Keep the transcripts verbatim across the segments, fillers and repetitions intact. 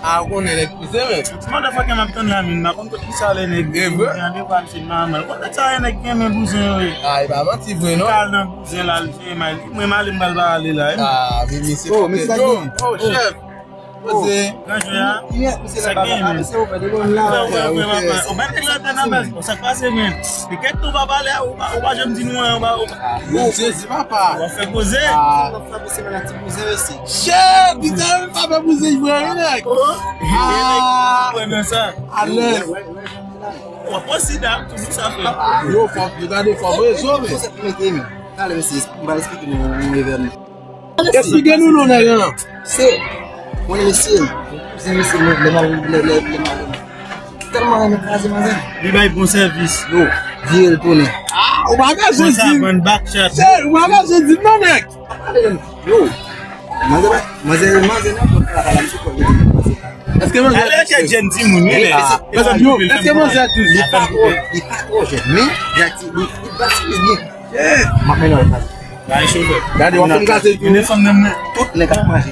A, ou konnen nèg pouse, men. Ti motherfucker m ap tann la, men m pa konn kot ki sa ale nèg. E vre? Gade pa m se manman. Konn sa ale nèg gen men bouzen yo ye. A, e pa manti vre, non. Kal nan bouzen la, l jeye may. Mwen m ale m pral pale la. A, vini se. Oh, mesye. Yo, oh, chèf. Poze. Gran jwè a. Sa gen men. Ou pa nèg la tann nan baz. Ou sa k pase, men. Li kèk tou pa pale, ou pa, ou pa janm di nou anyen, ou pa, ou pa. Yo, sezi papa. Ou pa fè koze. Shit, li te menm pa fè pou se jwe, wi, nèg. Ah. Mwen nan sa. Alèz. Ou pa sida, tout sa fè. Yo, fò, yo gade, fò rezo, men. Talè, mesye, m va eksplike nou, nou revè nou. Eksplike nou, non, nèg lan. Se, mwen, mesye, se mesye, lè, lè, lè, lè, lè, lè, tèlman renmen kraze manzè. Li bay bon sèvis. Yo, vire l tounen. Ah, ou pa bezwen di. Sa ban back shot. Ou pa bezwen di non, nèg. Yo, manzè, manzè, manzè, nan kont la, la, misye kòl li. Èske manzè ale chèche jèn timoun, wi, lè. Yo, èske manzè toujou? Li pa twò, li pa twò jèn, men li akti, li, li basile byen. M ap mennen w pase. Gade, w ap fin gate tou. Tout nèg ap manje.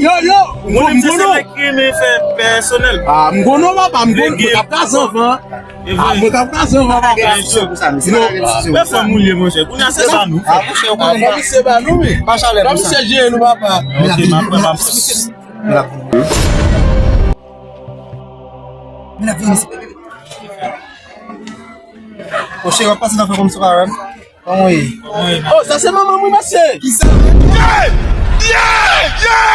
Yo, yo, m konnen se nèg ki renmen fè pèsonèl. Ah, m konnen papa, m konnen, m ap ka zanfan. Ah, mwen t ap ka zanfan, papa. Non. Mwen fanm ou ye, monchè. Kounye a se ba nou. Ah, monchè, ou konnen. Fanm se ba nou, wi. Pa chalè pou sa. Misye jere nou, papa. Ok, m ap, m ap. Monchè, w ap pase nan fè kòm sou parèm. Kòman w ye? Oh, sa se manman mwen, mesye. Kisa? Yeah! Yeah! Yeah!